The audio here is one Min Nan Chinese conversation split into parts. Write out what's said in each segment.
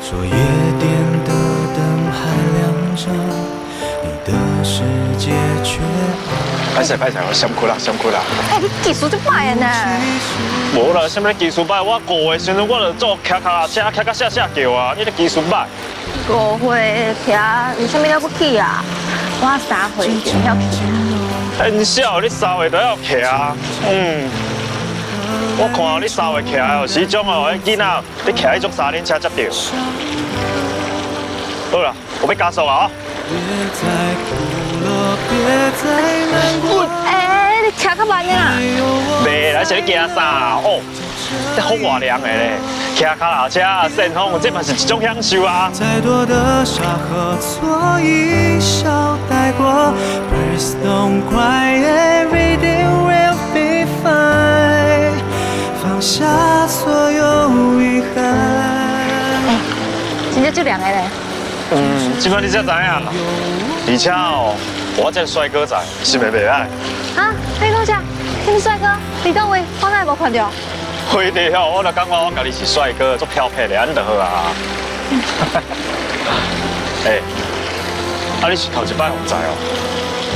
說夜店的燈還亮著，你的世界卻歹勢歹勢，我閃窟啦閃窟啦。欸，你技術足歹的呢。無啦，啥物技術歹？我5歲時陣我就做騎腳踏車，騎甲寫寫叫啊！你咧技術歹？5歲騎，有啥物了不起啊？我3歲就曉騎。很少，你三歲就曉騎啊？嗯。我看你三歲騎哦，是彼種哦，彼囡仔你騎彼種三輪車才對。好啦，我欲加速啊！別再哭了，別再難過。欸，你騎較慢啊！袂啦，是咧驚啥？哦，這風偌涼的咧，騎腳踏車扇風，這嘛是一種享受啊！再多的傻和錯，一笑帶過。Please don't cry, everything will be fine。放下所有遺憾。欸，真正足涼的咧。嗯，這擺你才知影，而且哦，我這個帥哥在是袂袂歹。啊，你講啥？啥物帥哥？佇佗位？我哪會無看著？非得哦，我就感覺我家己是帥哥，足飄撇的，按呢就好啊。欸，啊你是頭一擺予載哦？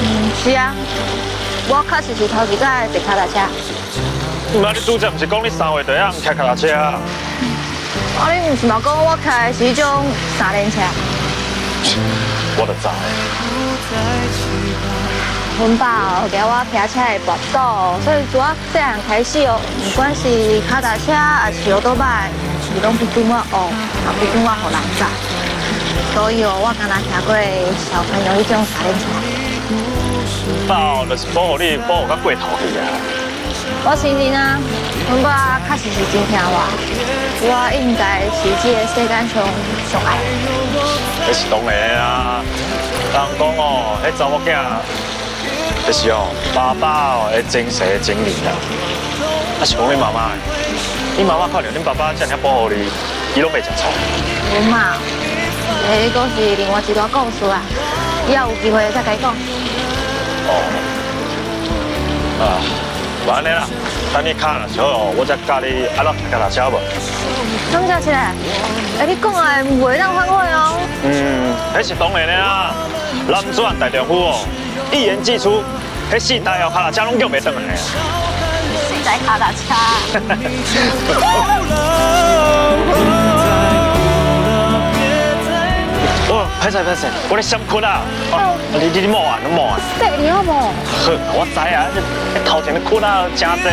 嗯，是啊，我確實是頭一擺坐腳踏車。啊，你拄才毋是講你三歲就會曉騎腳踏車啊？啊，你毋是嘛講我騎的是彼種三輪車？我就知。阮爸哦，驚我騎車會跋倒，所以自我細漢開始哦，不管是腳踏車抑是歐多擺，伊攏不准我學，也不准我予人載。所以哦，我敢若騎過小朋友彼種三輪車。爸就是保護你，保護甲過頭去啊！我承認啊，阮爸確實是真疼我，我應該是這個世間上上愛。彼是當然的啊！人講哦，彼查某囝就是哦，爸爸哦的前世的情人啊。啊是講你媽媽，你媽媽看著恁爸爸這爾保護你，伊攏袂食醋。阮媽，彼個是另外一段故事啊，以後有機會再共你講。哦，啊，無按呢啦，等你跤若是好，我再教你按怎騎腳踏車無？真正是咧？欸，你講的袂當反悔哦。嗯，彼是當然的啦。男子漢大丈夫哦，一言既出，彼四台哦，腳踏車攏叫袂轉來啊。四台腳踏車。哦，歹勢歹勢，我咧閃窟啊！哦，你莫啊，你莫啊！踅你好無？好，我知啊，這頭前的窟啊，誠濟。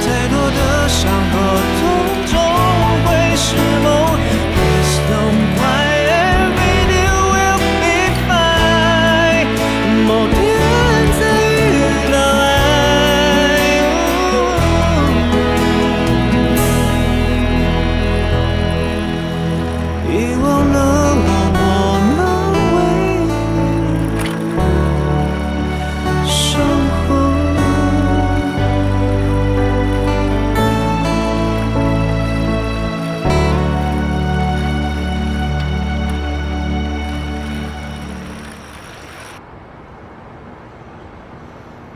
再多的傷和痛，